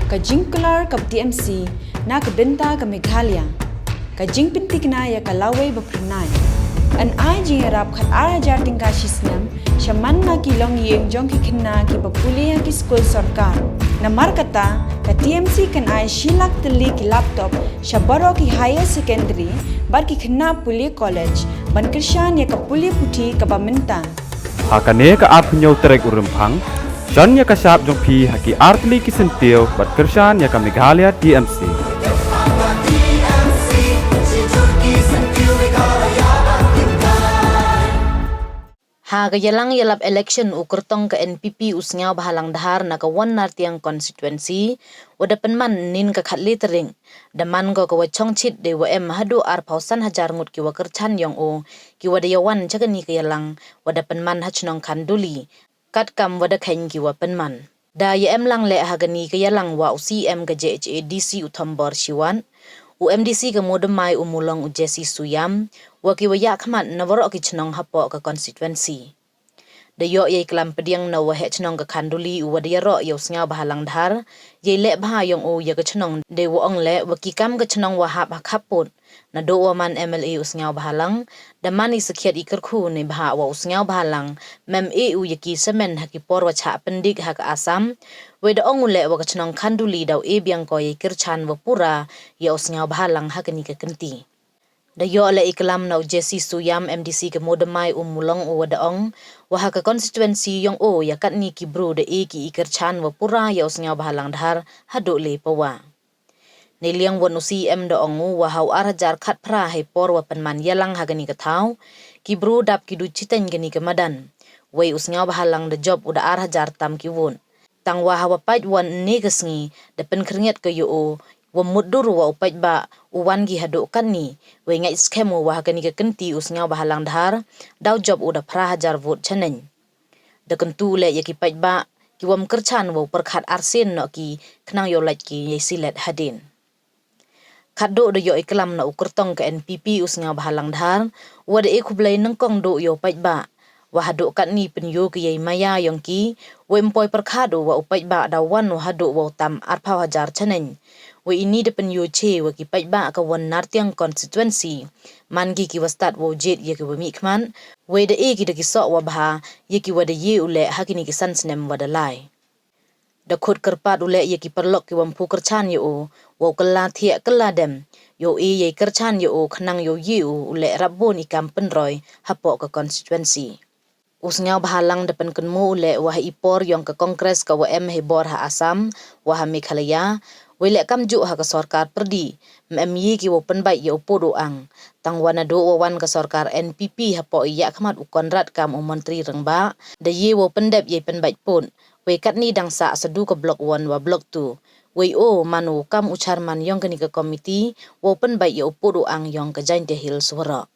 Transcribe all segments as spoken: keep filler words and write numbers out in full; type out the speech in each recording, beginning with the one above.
Ka jingkular ka T M C na ka bynta ka Meghalaya. Ka jingpyntikna ya ka lawei ba phyrnai. Yn ai jingyarap khat ar hajar tyngka shi snem sha man na ki longïing jong ki khynnah kiba pule ha ki skul sorkar. Namar kata, ka T M C kan ai shi lak tylli ki laptop sha baroh ki higher secondary bad ki khynnah pule college ban kyrshan ya ka pule puthi kaba mynta. Ha kane ka arphew hynñiew tarik u Rymphang, shon ya ka shap jong phi ha ki artylli ki syntiew bad kyrshan ya ka Meghalaya T M C. Ha ka yalang yalap election u kyrtong ka N P P u Sniawbhalang Dhar na ka Won Nartiang constituency, wa da pynman nin ka khatle tarik, da man ko ka wa chongchit dei wa em haduh arphew san hajar ngut ki wa kyrchan yong u, ki wa da yawan cha kani ka yalang, wa da pynman ha chnong Khanduli, katkam wa da kheiñ ki wa pynman. Da ya em lang leh ha kani ka yalang wa u C M ka J H A D C u Thombor Shiwat, u M D C ka Moodymmai u Mulong u Jessie Suyam, wa ki wa yakhmat na waroh ki chnong hapoh ka constituency. Da yoh yei klam pdiang na u waheh chnong ka Khanduli u wa da yaroh ya u Sniawbhalang Dhar, yei leh bha yong u ya ka chnong dei wa ong leh wa ki kam ka chnong wa hap ha khappud. Naduh wa man M L A u Sniawbhalang, da man i sakhiat i kyrkhu neibhah wa u Sniawbhalang, mem e u ya ki samen ha ki por wa chah pyndik ha ka Assam, wei da ong u leh wa ka chnong Khanduli daw e biang ko yei kyrchan wa pura ya u Sniawbhalang ha kani ka kynti. Da yoh leh i klam na u Jessie Suyam M D C ka Moodymmai u Mulong u wa da ong, wa ha ka constituency yong u ya katni ki bru da e ki i kyrchan wa pura ya u Sniawbhalang Dhar haduh le pawa. Neiliang won u C M da ong u wa ha u ar hajar khatphra hei por wa pynman yalang ha kani ka thaw, ki bru dap ki du chiteng kani ka madan. Wei u Sniawbhalang da jop u da ar hajar tam ki vote. Tang wa ha wa pait wan ne ka sngi, da pynkhyrngiat ka ya u, wa mutdur wa u paidbah u wan ki haduh katni, wei ngait skhem u wa ha kani ka kynti u Sniawbhalang Dhar daw jop u da phra hajar vote chaneiñ. Da kyntu u leh ya ki paidbah, ki wam kyrchan wa u pyrkhat arsien noh ki, khnang yow lait ki yei silet hadien. Khatduh da yoh i klam na u kyrtong ka N P P u Sniawbhalang Dhar, wa da e khublei nyngkong duh yow paidbah. Wa haduh katni pynyoo ki yei maya yong ki, wei ym poi pyrkhat u wa u paidbah daw wan u haduh wa u tam arphew hajar chaneiñ. Wei ini da pynyoo che wa ki paidbah ka Won Nartiang constituency, man ki ki wa stad wa u jied ya ki wa mihkhmat, wei da e ki da ki soh wa bha ya ki wa da ye u leh ha kini ki san snem wa da lai. Da khut kyrpad u leh ya ki paralok ki wam phu kyrchan ya u, wa u kylla thiah kylla dem, yow e yei kyrchan ya u khnang yow ye u u leh rap bun i kam pynroi hapoh ka constituency. U Sniawbhalang da pynkynmaw u leh wa ha i por yong ka Congress ka wa em hei bor ha Assam, wa ha Meghalaya, wei leh kamjuh ha ka sorkar pyrdi, ym em ye ki wa pynbait ya u pud u ang. Tang wa naduh wa wan ka sorkar N P P hapoh i yakhmat u Conrad kam u montri rangbah, da ye wa pyndep yei pynbait pud. Wei katni dang sah sa du ka Block One wa Block Two. Wei o man u kam u chairman yong kani ka committee, wa u pynbait ya u pud u ang yong ka Jaintia Hills waroh.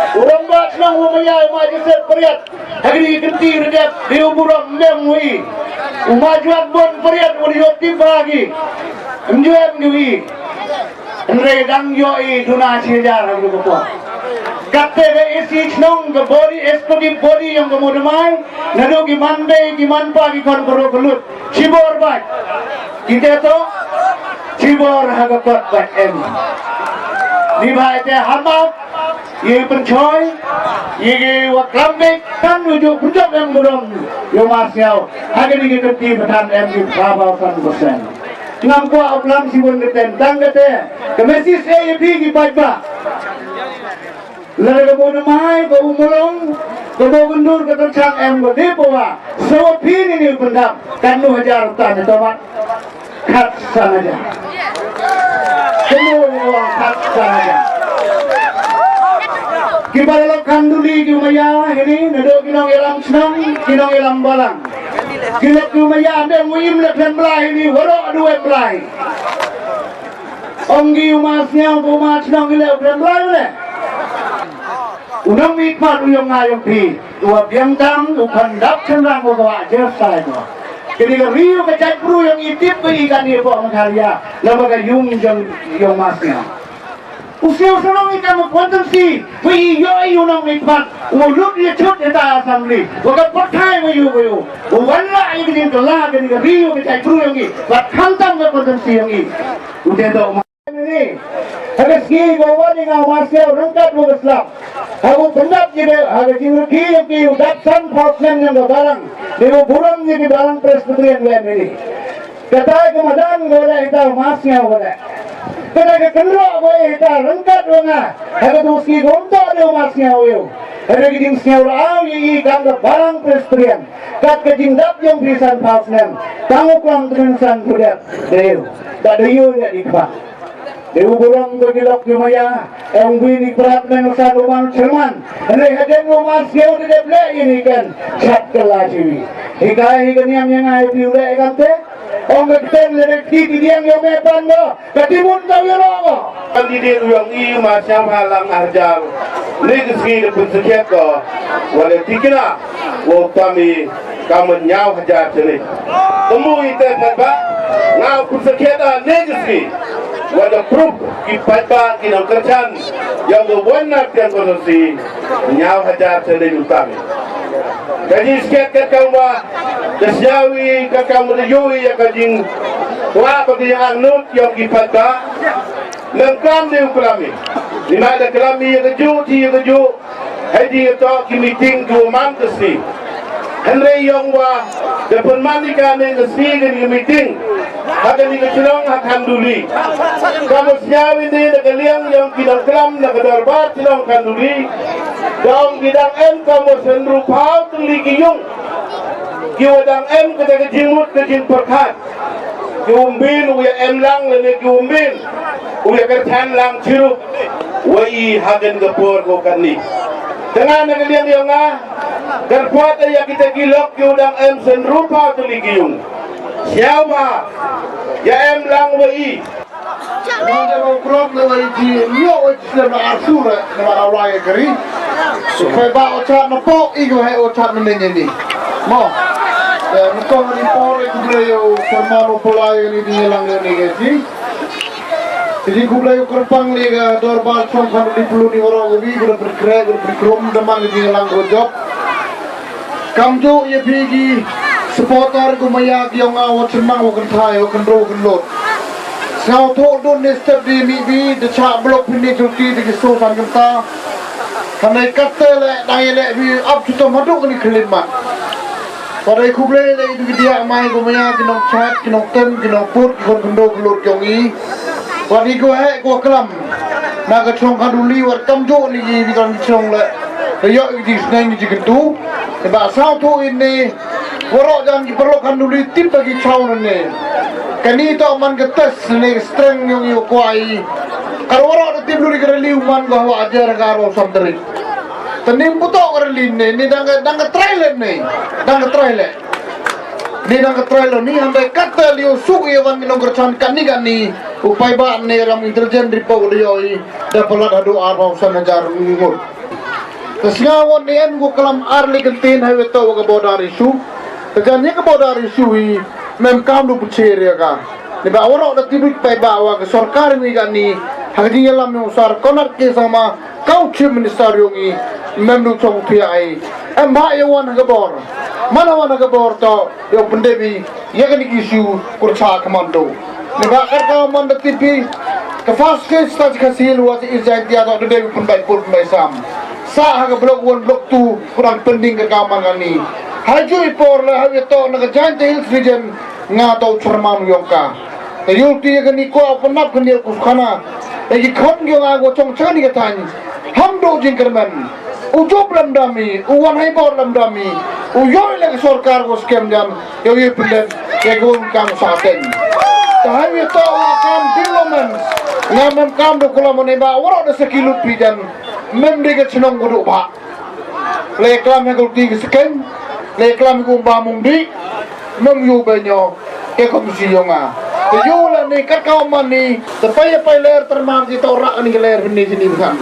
U rangbah chnong u maya u ma Joseph Pariat, ha kani ka kynti ri dep, di u burom mem wi. U ma Juat Bon Pariat, u di yoh tip bha ki. Em ju em ki wi. Hynrei dang yoh i duna chi hajar ha ka por. Katte ka A C chnong ka body, executive body yong ka Moodymmai, naduh ki manbei, ki manpa, ki khon khynroo khyllood. Chibor bait. Kite to, chibor ha ka kot bait em. Ni bha ite ham ap, ye pynchoi, ye ki wa klam beit, tang u ju pynjop em burom, yow ma Sniaw. Ha kani ka kynti ba than em ki phra phaw san percent. Ngam kwah u klam chibun ka tem, tang kate, ka message e ya phi ki paidbah. Lada ka Moodymmai, ka u Mulong, ka Mawkyndur, ka Kyrchang em ko de pawa. Sa wa phi ni ni pyndap, katnu hajar tan ni tomat. Khatsan hajar. Katnu ni ko khatsan hajar. Ki paralok Khanduli ki maya, hini, naduh ki nongyalam chnong, ki nongyalam balang. Ki lok ki maya, ande ngu im le khlem blai, hini, waroh du em blai. Ong ki u ma Sniaw, u ma chnong ki le u khlem blai le. U nongmihkhmat u yong nga yong phi, u wa biang tam, u khon dap chynrang u wa jer sai ko. Kini ka ri u ka jaitbru yong i tip ko i kani hapoh Meghalaya, naba ka yung jong yong ma Sniaw. U sñiaw sarong i kam constituency, wa i yoh i u nongmihkhmat, u lut ya chut ya ta assembly, wa ka pyrthai wa yoh wa yoh, u wanrah ya ka jingkylla kani ka ri wa ka jaitbru yong i, wa khamtam ka constituency yong i. U te toh ma ni. Ha ka sngi ko wa ni nga u Marsñiaw ryngkat wa ka slap. Ha u pyndap ya ka, ha ka jingrkhie yong ki u dap san phaw snem yong ka balang. Ni u burom ya ki balang Presbyterian wa ni. Katai ka madan ko le ita u Marsñiaw ko le. Katai ka kynroh ko ita ryngkat wa nga. Ha ka tu sngi ko ym toh de u Marsñiaw yow. Ha ka jingsñiaw raaw ya i kam ka balang Presbyterian. Kat ka jingdap yong phi san phaw snem. Tang u klam trin san phaw dep. De yow. Da de yow ya di kpa. De u burom ko ki lok ki maya, e ong bini prat men u san u man chairman. Hynrei hadien u Marsñiaw de dep leh ini kan, chat ka la chiwi. Hikai hi ka niam ya nga i piu leh kan te. Ong ka ktien le de ki ki diang yong me pan ko. Ka timun ka wiro ko. Candidate u yong i Marsñiaw ha lang arjar. Ni ka sngi de pynsakhiat ko. Wa le tikna. Wa u tam i Kam ñiaw hajar tylli. Temu i te paidbah, nga u pynsakhiat a ne ka sngi. Wa da proof ki paidbah ki nongkyrchan. Yong ka wan na tiang ko si ñiaw hajar tylli u tam. Ka jingskhiat ka kam wa, ka sñiaw i ka kam wa da yoh i ya ka jing. Wa ba ki ya angnut yong ki paidbah. Nang kam ni u klam i. Ni ma da klam i ya ka ju, ti ya ka ju. Hei di ya toh ki meeting ki wa man ka sngi. Hynrei yong wa, da pynman i ka ne ka sngi ka ni ka meeting. Ha ka ni ka chnong ha Khanduli. Ka mo sñiaw i ne da ka liang yong ki nongklam na ka dorbar chnong Khanduli. Da ong ki dang em ka mo san ru phaw tylli ki yung. Ki wa dang em ka da ka jingmut ka jingpyrkhat. Ki umbin u ya em lang lane ki umbin u ya kyrchan lang chirup. Wa i hagen ka por ko kani. Tengah na ka liang yong nga. Kyrpad ya kita ki lok ki u dang em san ru phaw tylli ki yung. Sñiaw ba ya em lang wa i. Nang de mo krop na wa i ji, nyo wa i ji na arsur, na wa rawai kari. Paidbah o chat na pok i ko hai o chat na ne ni. Mo. Mo ko ni por i ku ble yo, kyrman u pulai ni di lang ni ke ji. Jadi ku ble yo kyrpang ni ka dorbar chnong Khanduli pulu ni waro ko bi, ku da berkrek, ku da berkrum, da man ni di lang ko job. Kamjooh ya phi ki supporter ko maya ki yong nga wa chynmang wa kynthai wa kynru wa kynlut. Sñiawthooh dun ne step di mi bi da chah block phi ni julti di ki so san kynta. Hanei katte le dang i le bi ap chutom hadooh ni khlim ma. Wa dei khublei le i bi ki diah mai ko maya ki nongchat, ki nongtem, ki nongput, ki khon kynru kynlut yong i. Wa di ko heh ko klam. Na ka chnong Khanduli wa kamjooh ni ki bi kan chnong le. Da yoh i di sneng i ji kyntu. Ba sñiawthooh ini, waroh jan ki paralok Khanduli tip ba ki chaw na ne. Kani toh man ka test ne ka strength yong i wa kwah i. Kar waroh da tip luri ka rally u man ka hawa ajar ka ro san tarik. Tani putoh ka rally ne, ni dang ka, dang ka try le ne. Dang ka try le. Ni dang ka try le ni, hande katte liu suk i wan ki nongkyrchan kani kani. U paidbah ne ram intelligent report da yoh i. Da palat hadooh ar phaw san hajar ngut. Te sñiaw won ni en ko klam ar li kyntien hei wa toh wa ka border issue. Te jan ya ka border issue i mem kam du pynchir ya ka. Ni ba waroh da tip i paidbah wa ka sorkar mi ka ni ha ka jingyalam yong u Sir Conrad K Sangma ka u Chief Minister yong i mem du chong thiah i. Em ba ya wan ha ka bor. Man wan ha ka bor toh ya u pyndep i. Ya kani ki issue kur cha commando. Ni ba kar ka man da tip i ka first case ta chi Khasi Hills wa chi East Jaintia toh da dei pynbai pur pynbai sam. Sa ha ka block one, block two, kurang pending kar ka man kani. Haju i por le ha wi toh na ka Jaintia Hills region nga toh chairman yong ka. Te yulti ya kani ko pynap kani ku khana. Ya ki khon yong nga ko chong cha kani ka thaiñ. Ham du jingkyrmen. U jop lem dami, u wan hei bor lem dami, u yoh le ka sorkar ko scam jan, yoh yoh pyndep, ya ko kam sa teng. Ta hei wi toh wa kam development, nga mem kam du kulam ne ba, waroh da sa kilut pi jan, mem de ka chnong ko du ba. Le klam ya ko ti ka scam, le klam ko ba mung di, mem yoh ba nyo, Ke kom si yong a. Te yu la ni kat ka man ni. Te pai pai ler termam si to rak ni ler ni sini bukan.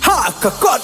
Ha ka kot.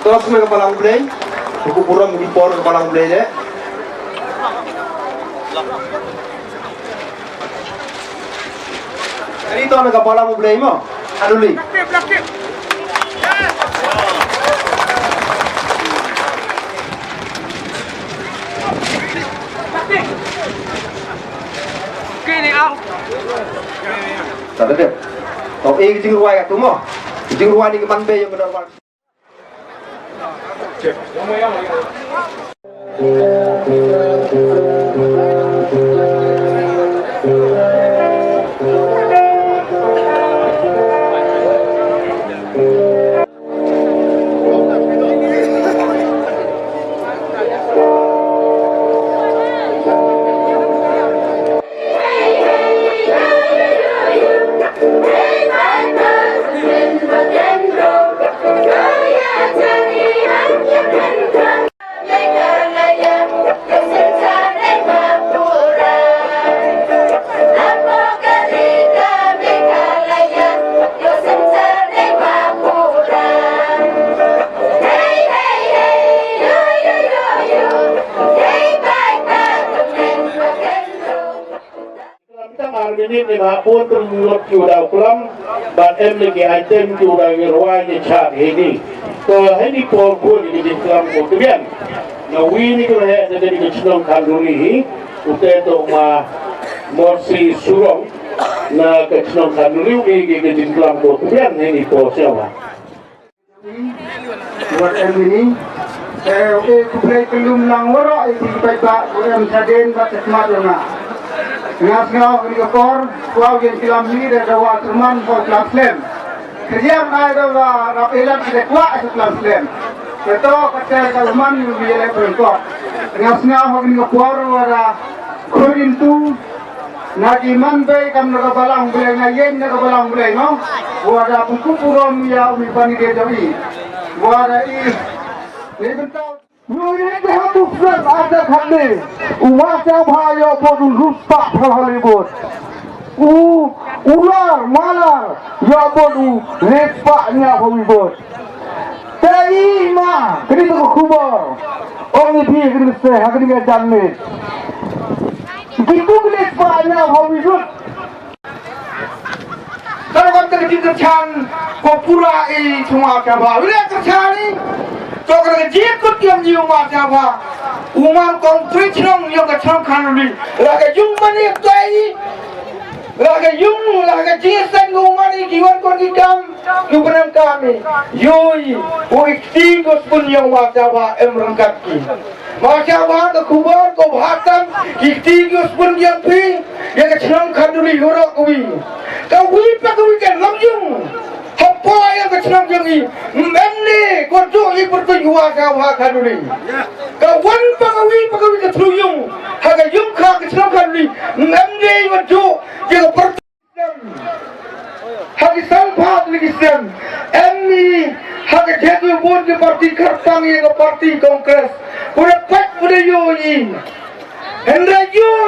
Tos me ka Balang Blei, ku burom ki por ka Balang Blei de. Ini to na ka Balang Blei mo. Anu li. Kini au. Tadi deh. To, eh, jingruai ka tu mo. Jingruai ni ka man be yang kena ruai. Klam tang ar minit ni ma pun tun lut ki u daw klam, bad em ni ki item ki u daw i rwai ni chak hini. To hini por khun ni ki jingklam ko tbian. Na wi ni ko he na ni ki chnong Khanduli hi, u te to ma Morsi Surong, na ka chnong Khanduli u ki ki jingklam ko tbian hini por sewa. Wat em ini. Eh, eh, khublei kyllum lang waroh, eh, ki paidbah, ku em chadien bad khmat yong nga. Nga sngewbha kani ka por, kwah u jan klam hi, da dawa tyrman, bad klam slem. Kyrjang ai dawa rap ilat ki da kwah, eh, klam slem. Kato, kata ka man, yu bi ele pengkot. Nga sngewbha kani ka por, wa da khur into, Na ki man bei kam na ka balang Blei, na yen na ka balang Blei, no? Wa da pun ku purom ya u mi pani de jong i. Wa da i. Ni bentau. Yu ni te ha tu fran ada khat ni. U ma sa bha yo bod u rupa phra Hollywood. U, u lar, ma lar, yo bod u lepa nya Hollywood. Te i ma, kini tu khubor. Ong i phi kini se, ha kini ka jam ni. Kitu kini pa nya Hollywood. Tara kam tara ki kyrchan ko pura i chunga ka ba. Wile kyrchan i. To ka jied kut yam yunga ka ba. Umar kong pri chnong yong ka chnong Khanduli. La ka yung mani tai. La ka yung, la ka jied san ko umar i ki wan kon ki kam. Yu benam kami. Yoi. U ikti ko spun yong wa ka ba em rengkat ki. Masha Allah, ka khubor ko bha tam, ki kti ki u spun yong phi, ya ka chnong Khanduli hurok wi. Ka wi pa ka wi ka long yung. Hapa ya ka chnong yung i. Mem ne, ko jo i pyrtuit wa ka wa Khanduli. Ka wan pa ka wi pa ka wi ka thlu yung. Ha ka yung ka ka chnong Khanduli. Mem ne, wa jo, ya ka pyrtuit Ha ki san pha ni ki sem. Em ni ha ka jhetu bun ki parti khartang ya ka parti Congress. Pura pat pura yo yi. Hynrei yo